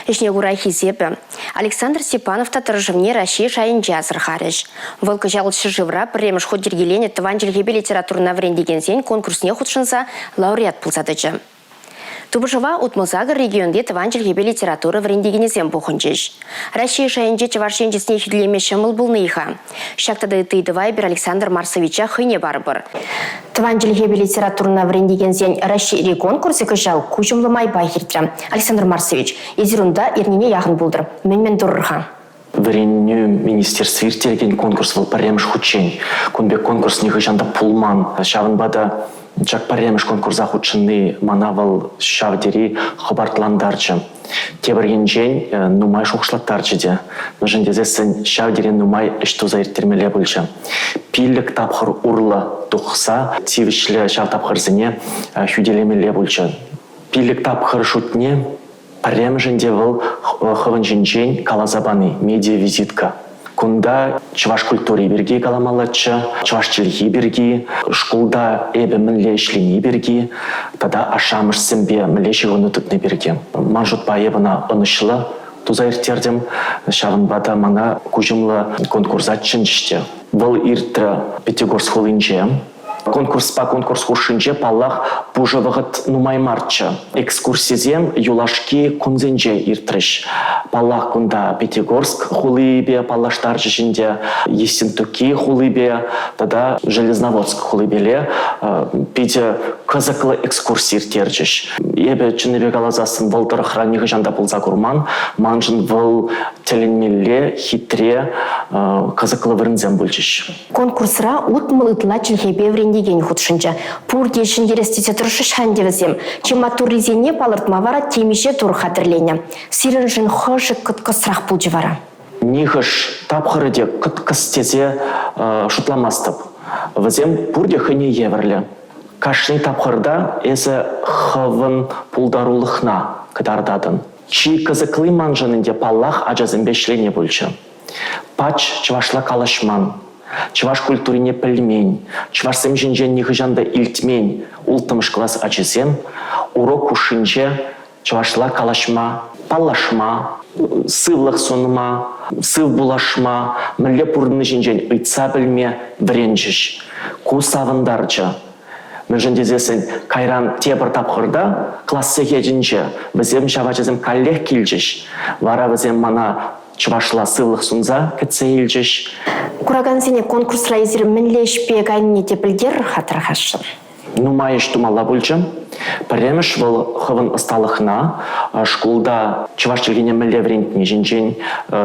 Ӗҫне кура хисепӗ. Александр Степанов та тӑрӑшӑвне Раҫҫей шайӗнче асӑрхарӗҫ. Вӑл кӑҫал ҫӗршывра пӗрремӗш хут йӗркеленӗ тӑван чӗлхепе литературӑна вӗрентекенсен конкурсне хутшӑнса лауреат пулса тӑчӗ. Тупӑшӑва 68 регионти тӑван чӗлхепе литература вӗрентекенӗсем пухӑнчӗҫ. Раҫҫей шайӗнче Чӑваш Ен чысне хӳтӗлеме ҫӑмӑл пулнӑ-и-ха? Ҫак тата ытти ыйтӑва эпир Александр Марсовича хӑйне парӑпӑр. Тӑван чӗлхепе литературӑна вӗрентекенсен Раҫҫейри конкурсӗ кӑҫал куҫӑмлӑ майпа иртрӗ. Александр Марсович, эсир унта эрнене яхӑн пултӑр. Мӗн-мӗн турӑр-ха? Вӗренӳ министерстви ирттерекен конкурс вӑл пӗрремӗш хутчен. Кун пек конкурс нихӑҫан та пулман. Ҫавӑнпа та ҫак пӗрремӗш конкурса хутшӑнни мана вӑл ҫав тери хӑпартлантарчӗ. Тепӗр енчен нумай шухӑшлаттарчӗ те. Мӗншӗн тесессӗн ҫав тери нумай ӗҫ туса ирттермелле пулчӗ. Пиллӗк тапхӑр урлӑ тухса тивӗҫлӗ ҫав тапхӑрсене хӳтӗлемелле пулчӗ. Пиллӗк тапхӑр шутне Пӗрремӗшӗн те вӑл хӑвӑн ҫинчен каласа пани, медиавизитка. Кунта чӑваш культури пирки каламаллаччӗ, чӑваш чӗлхи пирки, шкулта эпӗ мӗнле ӗҫлени пирки тата ашшӗ-амӑшсемпе мӗнле ҫыхӑну тытни пирки. Ман шутпа эп ӑна ӑнӑҫлӑ туса ирттертӗм, ҫавӑнпа та мана куҫӑмлӑ конкурса чӗнчӗҫ те. Вӑл иртрӗ Пятигорск хулинче. Конкурспа конкурс хушшинче, паллах, пушӑ вӑхӑт нумай марччӗ. Экскурсисем юлашки кунсенче иртрӗҫ. Паллах, кунта Пятигорск хулипе паллаштарчӗҫ ӗнтӗ, Ессентуки хулипе тата Железноводск хулипеле питӗ кӑсӑклӑ экскурси ирттерчӗҫ. Эпӗ чӑннипе каласассӑн вӑл тӑрӑхра нихӑҫан та пулса курман. Маншӑн вӑл тӗлӗнмелле хитре, кӑсӑклӑ вырӑнсем пулчӗҫ. Конкурсра 60 ытла чӗлхепе вӗрентекен хутшӑнчӗ. Пурте ҫӗнтерес тесе тӑрӑшрӗҫ-ха ӗнтӗ вӗсем. Чи маттуррисене палӑртма вара темиҫе тур хатӗрленӗ. Сирӗншӗн хӑшӗ кӑткӑсрах пулчӗ вара? Нихӑш тапхӑрӗ те кӑткӑс тесе шутламастӑп. Вӗсем пурте хӑйне евӗрлӗ. Кашни тапхӑрта эсӗ хӑвӑн пултарулӑхна кӑтартатӑн. Чи кӑсӑкли маншӑн ӗнтӗ, паллах, ачасемпе ӗҫлени пулчӗ. Пач чӑвашла калаҫман, чӑваш культурине пӗлмен, чӑвашсем ҫинчен нихӑҫан та илтмен улттӑмӗш класс ачисем урок хушшинче чӑвашла калаҫма, паллашма, сывлӑх сунма, сыв пулашма, мӗнле пурӑнни ҫинчен ыйтса пӗлме вӗренчӗҫ. Ку савӑнтарчӗ. Мӗншӗн тесессӗн кайран тепӗр тапхӑрта класс сехетӗнче вӗсем ҫав ачасем каллех килчӗҫ. Вара вӗсем мана чӑвашла сывлӑх сунса кӗтсе илчӗҫ. Куракансене конкурсра эсир мӗнле ӗҫпе кайнине те пӗлтерӗр-ха тархасшӑн. Нумай ӗҫ тумалла пулчӗ. Пӗрремӗш вӑл хӑвӑн ӑсталӑхна шкулта чӑваш чӗлхине мӗнле вӗрентни ҫинчен,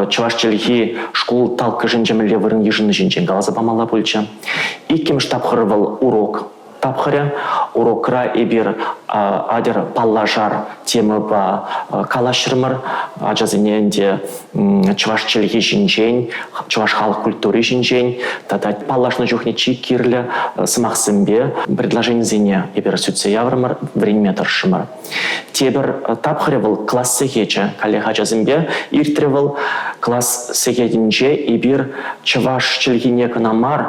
чӑваш чӗлхи шкул талккӑшӗнче мӗнле вырӑн йышӑнни ҫинчен каласа памалла пулчӗ. Иккӗмӗш тапхӑр вӑл урок тапхӑрӗ. Урокра эпир атьӑр паллашар темӑпа калаҫрӑмӑр. Ачасене ӗнтӗ чӑваш чӗлхи ҫинчен, чӑваш халӑх культури ҫинчен тата паллашнӑ чухне чи кирлӗ сӑмахсемпе предложенисене эпир сӳтсе яврӑмӑр, вӗренме тӑрӑшрӑмӑр. Тепӗр тапхӑрӗ вӑл класс сехечӗ. Каллех ачасемпе иртрӗ вӑл. Класс сехетӗнче эпир чӑваш чӗлхине кӑна мар,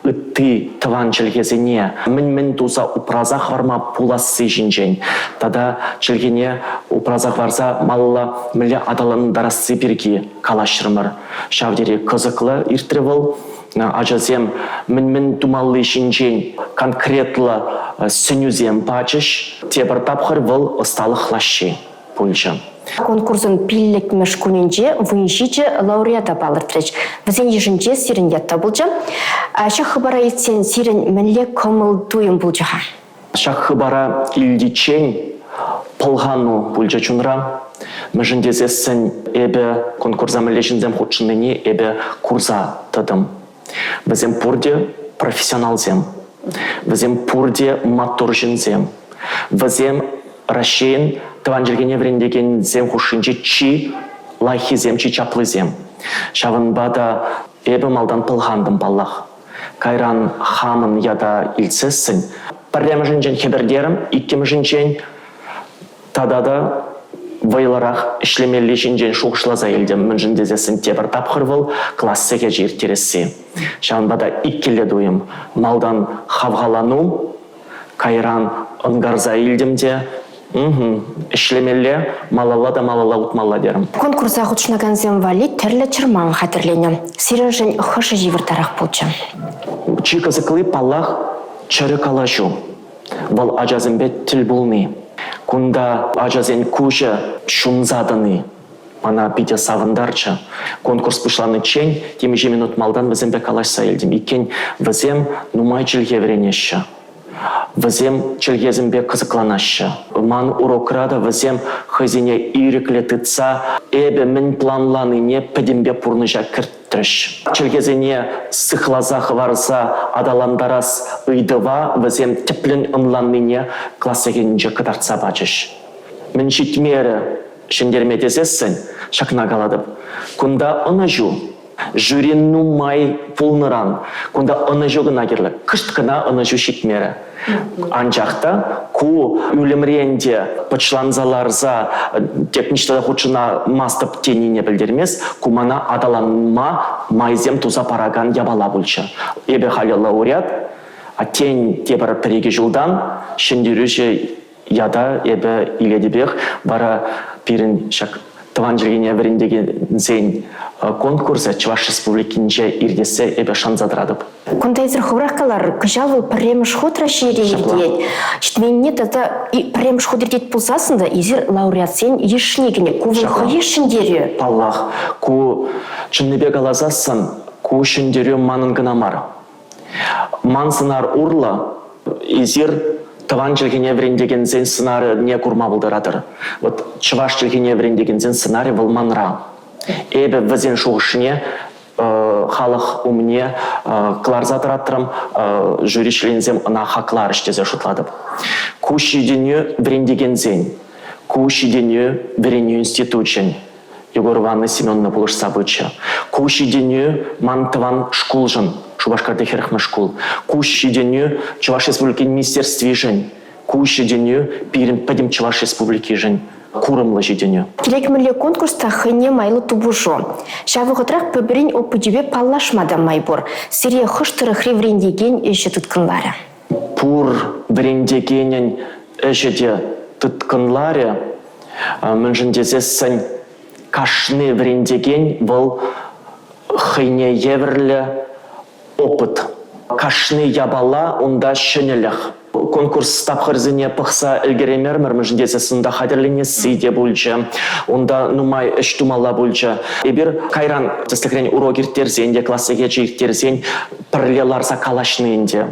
ытти тӑван чӗлхесене мӗн-мӗн туса упраса хӑварма пуласси ҫинчен тата чӗлхене упраса хӑварса малалла мӗнле аталантарасси пирки калаҫрӑмӑр. Ҫав тери кӑсӑклӑ иртрӗ вӑл. Ачасем мӗн-мӗн тумалли ҫинчен конкретлӑ сӗнӳсем пачӗҫ. Тепӗр тапхӑр вӑл ӑсталӑх лаҫҫи пулчӗ. Конкурсӑн пиллӗкмӗш кунӗнче 17 лауреата палӑртрӗҫ. Вӗсен йышӗнче сирӗн ят та пулчӗ. Ҫак хыпара илтсен сирӗн мӗнле кӑмӑл-туйӑм пулчӗ-ха? Ҫак хыпара илтиччен пӑлхану пулчӗ чунра. Мӗншӗн тесессӗн эпӗ конкурса мӗнле ҫынсем хутшӑннине эпӗ курса тӑтӑм. Вӗсем пурте профессионалсем. Вӗсем пурте маттур ҫынсем. Вӗсем Раҫҫейӗн тӑван чӗлхене вӗрентекенсем хушшинче чи лайӑххисем, чи чаплисем. Ҫавӑнпа та эпӗ малтан пӑлхантӑм паллах. Кайран хамӑн ята илтсессӗн пӗрремӗшӗнчен хӗпӗртерӗм, иккӗмӗшӗнчен тата та вӑйлӑрах ӗҫлемелли ҫинчен шухӑшласа илтӗм, мӗншӗн тесессӗн тепӗр тапхӑр вӑл класс сехечӗ ирттересси. Ҫавӑнпа та иккӗлле туйӑм. Малтан хавхалану, кайран ӑнкарса илтӗм те. Ӗҫлемелле, малалла та малалла утмалла терӗм. Конкурса хутшӑнакансем валли тӗрлӗ чӑрмав хатӗрленӗ. Сирӗншӗн хӑшӗ йывӑртарах пулчӗ? Чи кӑсӑкли, паллах, чӗрӗ калаҫу. Вӑл ачасемпе тӗл пулни. Кунта ачасен куҫӗ ҫунса тӑни мана питӗ савӑнтарчӗ. Конкурс пуҫланиччен темиҫе минут малтан вӗсемпе калаҫса илтӗм. Иккен, вӗсем нумай чӗлхе вӗренеҫҫӗ. Вӗсем чӗлхесемпе кӑсӑкланаҫҫӗ. Ман урокра та вӗсем хӑйсене ирӗклӗ тытса эпӗ мӗн планланине пӗтӗмпе пурнӑҫа кӗртрӗҫ. Чӗлхесене сыхласа хӑварса аталантарас ыйтӑва вӗсем тӗплӗн ӑнланнине класс сехетӗнче кӑтартса пачӗҫ. Мӗн ҫитмерӗ ҫӗнтерме тесессӗн ҫакна калатӑп. Кунта ӑнӑҫу Жюри нумай пулнӑран кунта ӑнӑҫу кӑна кирлӗ. Кӑшт кӑна ӑнӑҫу ҫитмерӗ. Анчах та ку ӳлӗмрен те пӑчланса ларса тек ниҫта та хутшӑнмастӑп тенине пӗлтермест. Ку мана аталанма майсем туса паракан япала пулчӗ. Эпӗ халӗ лауреат, а тен тепӗр пӗр-икӗ ҫултан ҫӗнтерӳҫӗ ята эпӗ илетӗпех. Вара пирӗн ҫак тӑван чӗлхене вӗрентекенсен конкурсӗ Чӑваш Республикинче иртессе эпӗ шанса тӑратӑп. Кунта эсир хӑвӑрах каларӑр, кӑҫал вӑл пӗрремӗш хут Раҫҫейре иртет. Ҫитменнине тата пӗрремӗш хут иртет пулсассӑн та эсир лауреатсен йышне кӗнӗ. Ку вӑл хӑйех ҫӗнтерӳ. Паллах, ку чӑннипе каласассӑн ку ҫӗнтерӳ манӑн кӑна мар. Ман сӑнар урлӑ эсир тӑван чӗлхене вӗрентекенсен сӑнарне курма пултаратӑр. Вот чӑваш чӗлхине вӗрентекенсен сӑнарӗ вӑл манра. Эпӗ вӗсен шухӑшне халӑх умне кӑларса тӑратрӑм, жюри членӗсем ӑна хакларӗҫ тесе шутлатӑп. Ку ҫитӗнӳ вӗрентекенсен, ку ҫитӗнӳ вӗренӳ институчӗн Егор Ивановна Семеновна пулӑшса пычӗ. Ку ҫитӗнӳ ман тӑван шкулшӑн, Шупашкарти хӗрӗхмӗш шкул. Ку ҫитӗнӳ Чӑваш Республикин министерствишӗн, ку ҫитӗнӳ пирӗн пӗтӗм Чӑваш Республикишӗн курӑмлӑ ҫитӗнӳ. Кирек мӗнле конкурс та хӑйне майлӑ тупӑшу. Ҫав вӑхӑтрах пӗр-пӗрин опычӗпе паллашма та май пур. Сире хӑш тӑрӑхри вӗрентекен ӗҫӗ тыткӑнларӗ? Пур вӗрентекенӗн ӗҫӗ те тыткӑнларӗ. Мӗншӗн тесессӗн кашни вӗрентекен вӑл хӑйне евӗрлӗ опыт. Кашни япала унта ҫӗнӗлӗх. Конкурс тапхӑрсене пӑхса ӗлкӗреймерӗмӗр, мӗншӗн тесессӗн унта хатӗрленесси те пулчӗ, унта нумай ӗҫ тумалла пулчӗ. Эпир кайран, тӗслӗхрен, урок ирттерсен те, класс сехечӗ ирттерсен пӗрле ларса калаҫни ӗнтӗ.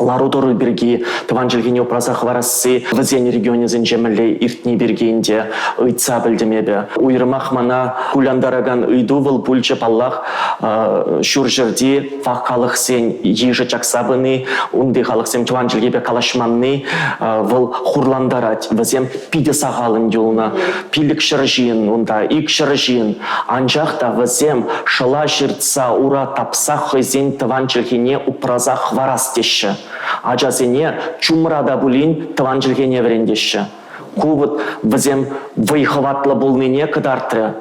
Лару-тӑру пирки, тӑван чӗлхене упраса хӑварасси вӗсен регионӗсенче мӗнле иртни пирки ӗнтӗ ыйтса пӗлтӗм эпӗ. Уйрӑмах мана кулянтаракан ыйту вӑл пулчӗ, паллах, ҫурҫӗрти вак халӑхсен йышӗ чакса пыни, унти халӑхсем тӑван чӗлхепе калаҫманни вӑл хурлантарать. Вӗсем питӗ сахалӑн юлнӑ. 500 ҫын унта, 200 ҫын. Анчах та вӗсем шӑла ҫыртса, ура тапса хӑйсен тӑван чӗлхине упраса хӑварас теҫҫӗ. Ачасене чумра та пулин тӑван чӗлхене вӗрентеҫҫӗ. Ку вӑт вӗсем вӑй-хӑватлӑ пулнине кӑтартрӗ.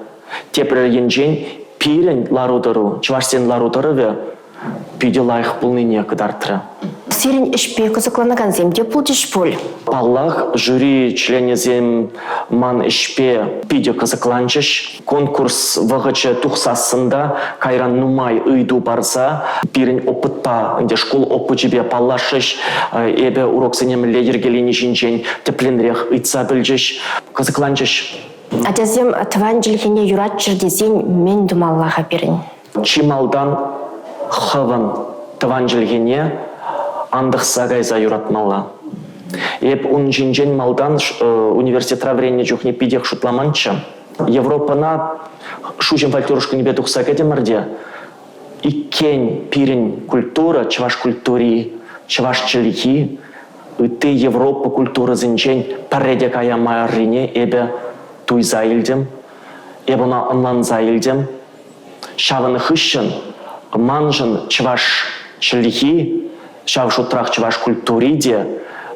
Тепӗр енчен пирӗн лару-тӑру, чӑвашсен лару-тӑрӑвӗ питӗ лайӑх пулнине кӑтартрӗ. Сирӗн ӗҫпе кӑсӑкланакансем те пулчӗҫ пуль? Паллах, жюри членӗсем ман ӗҫпе питӗ кӑсӑкланчӗҫ. Конкурс вӑхӑчӗ тухсассӑн та кайран нумай ыйту парса пирӗн опытпа, ӗнтӗ шкул опычӗпе паллашрӗҫ. Эпӗ уроксене мӗнле йӗркелени ҫинчен тӗплӗнрех ыйтса пӗлчӗҫ, кӑсӑкланчӗҫ. Ачасем тӑван чӗлхене юратчӑр тесен мӗн тумалла-ха пирӗн? Чи малтан хӑвӑн тӑван чӗлхене антӑхса кайса юратмалла. Эп ун ҫинчен малтан университетра вӗреннӗ чухне питех шутламанччӗ. Европӑна Шуҫӑм фольклор ушкӑнӗпе тухса кӗтӗмӗр те иккен пирӗн культура, чӑваш культури, чӑваш чӗлхи ытти Европа культурӑсенчен пӗрре те кая маррине эпӗ туйса илтӗм, эп ӑна ӑнланса илтӗм. Ҫавӑн хыҫҫӑн маншӑн чӑваш чӗлхи, ҫав шутрах чӑваш культури те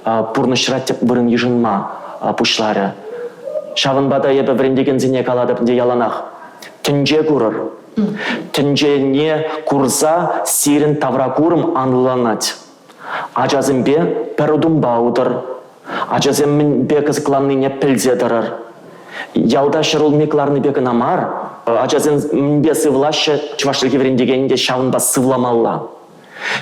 пурнӑҫра тӗп вырӑн йышӑнма пуҫларӗ. Ҫавӑнпа та эпӗ вӗрентекенсене калатӑп ӗнтӗ яланах: тӗнче курӑр. Тӗнчене курса сирӗн тавракурӑм анлӑланать. Ачасемпе пӗр утӑмпа утӑр. Ачасем мӗнпе кӑсӑкланнине пӗлсе тӑрӑр. Ялта ҫӗрулми кӑларнипе кӑна мар, ачасем мӗнпе сывлаҫҫӗ, чӑваш чӗлхи вӗрентекенӗн те ҫавӑнпа сывламалла.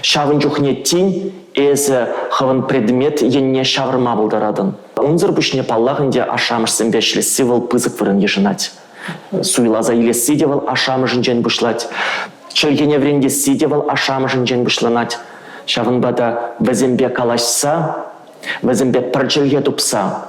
Ҫавӑн чухне тин эсӗ хӑвӑн предмет енне ҫавӑрма пултаратӑн. Унсӑр пуҫне, паллах ӗнтӗ, ашшӗ-амӑшсемпе ӗҫлесси вӑл пысӑк вырӑн йышӑнать. Суйласа илесси те вӑл ашшӗ-амӑшӗнчен пуҫлать. Чӗлхене вӗрентесси те вӑл ашшӗ-амӑшӗнчен пуҫланать. Ҫавӑнпа та вӗсемпе калаҫса, вӗсемпе пӗр чӗлхе тупса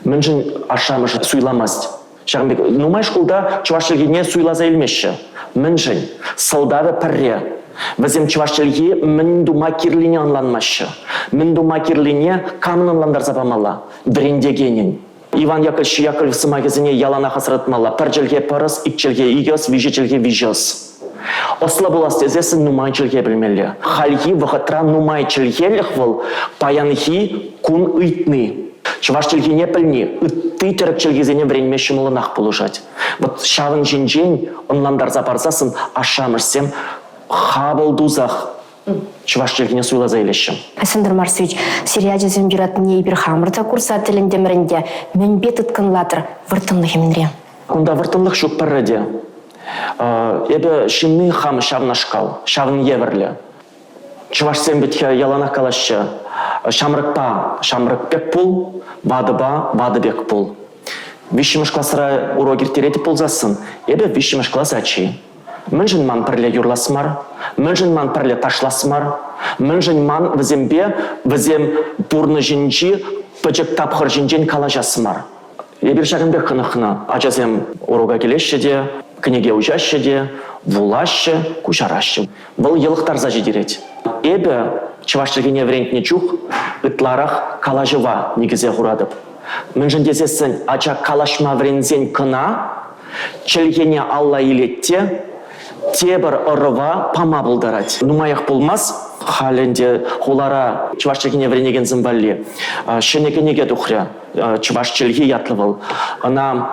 мӗншӗн ашшӗ-амӑшӗ суйламасть? Ҫакӑн пек нумай шкулта чӑваш чӗлхине суйласа илмеҫҫӗ. Мӗншӗн? Сӑлтавӗ пӗрре. Вӗсем чӑваш чӗлхи мӗн тума кирлине ӑнланмаҫҫӗ. Мӗн тума кирлине камӑн ӑнлантарса памалла? Вӗрентекенӗн. Иван Яковлевич Яковлев сӑмахӗсене яланах асра тытмалла. Пӗр чӗлхе пӗр ӑс, ик чӗлхе икӗ ӑс, виҫӗ чӗлхе виҫӗ ӑс. Ӑслӑ пулас тесессӗн нумай чӗлхе пӗлмелле. Хальхи вӑхӑтра нумай чӗлхелӗх вӑл паянхи кун ыйтни. Чӑваш чӗлхине пӗлни ытти тӗрӗк чӗлхисене вӗренме ҫӑмӑллӑнах пулӑшать. Вот ҫавӑн ҫинчен ӑнлантарса парсассӑн ашшӗ-амӑшсем хапӑл тусах чӑваш чӗлхине суйласа илеҫҫӗ. Александр Марсович, сире ачасем юратнине эпир хамӑр та курса тӗлӗнтӗмӗр ӗнтӗ. Мӗнпе тыткӑнлатӑр вӑрттӑнлӑхӗ мӗнре? Кунта вӑрттӑнлӑх ҫук пӗрре те. Эпӗ ҫынни хам ҫавнашкал, ҫавӑн евӗрлӗ. Чӑвашсем вӗт-ха яланах калаҫҫӗ, ҫамрӑкпа ҫамрӑк пек пул, ватӑпа ватӑ пек пул. Виҫҫӗмӗш класра урок ирттеретӗп пулсассӑн, эпӗ виҫҫӗмӗш класс ачи. Мӗншӗн ман пӗрле юрлас мар? Мӗншӗн ман пӗрле ташлас мар? Мӗншӗн ман вӗсемпе вӗсем пурнӑҫӗнчи пӗчӗк тапхӑр ҫинчен калаҫас мар? Эпир ҫакӑн пек хӑнӑхнӑ. Ачасем урока килеҫҫӗ те, кӗнеке уҫаҫҫӗ те, вулаҫҫӗ, куҫараҫҫӗ. Вӑл йӑлӑхтарса ҫитерет. Эпӗ чӑваш чӗлхине вӗрентнӗ чух ытларах калаҫӑва никӗсе хуратӑп. Мӗншӗн тесессӗн ача калаҫма вӗренсен кӑна чӗлхене алла илет те тепӗр ӑрӑва пама пултарать. Нумаях пулмасть халь ӗнтӗ хулара чӑваш чӗлхине вӗренекенсем валли ҫӗнӗ кӗнеке тухрӗ. Чӑваш чӗлхи ятлӑ вӑл. Ӑна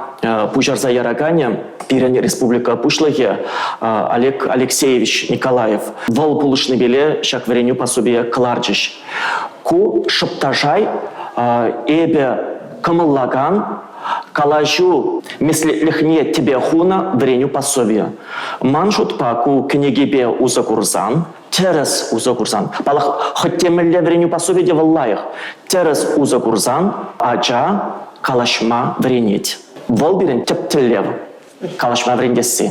пуҫарса яраканӗ пирӗн республика Пуҫлӑхӗ Олег Алексеевич Николаев. Вӑл пулӑшнипеле ҫак вӗренӳ пособие кӑларчӗҫ. Ку шӑп та шай эпӗ кӑмӑллакан калаҫу меслетлӗхне тӗпе хунӑ вӗренӳ пособийӗ. Ман шутпа, ку кӗнекепе усӑ курсан тӗрӗс усӑ курсан, паллах, хӑть те мӗнле вӗренӳ пособи те вӑл лайӑх, тӗрӗс усӑ курсан ача калаҫма вӗренет. Вӑл пирӗн тӗп тӗллев – калаҫма вӗрентесси.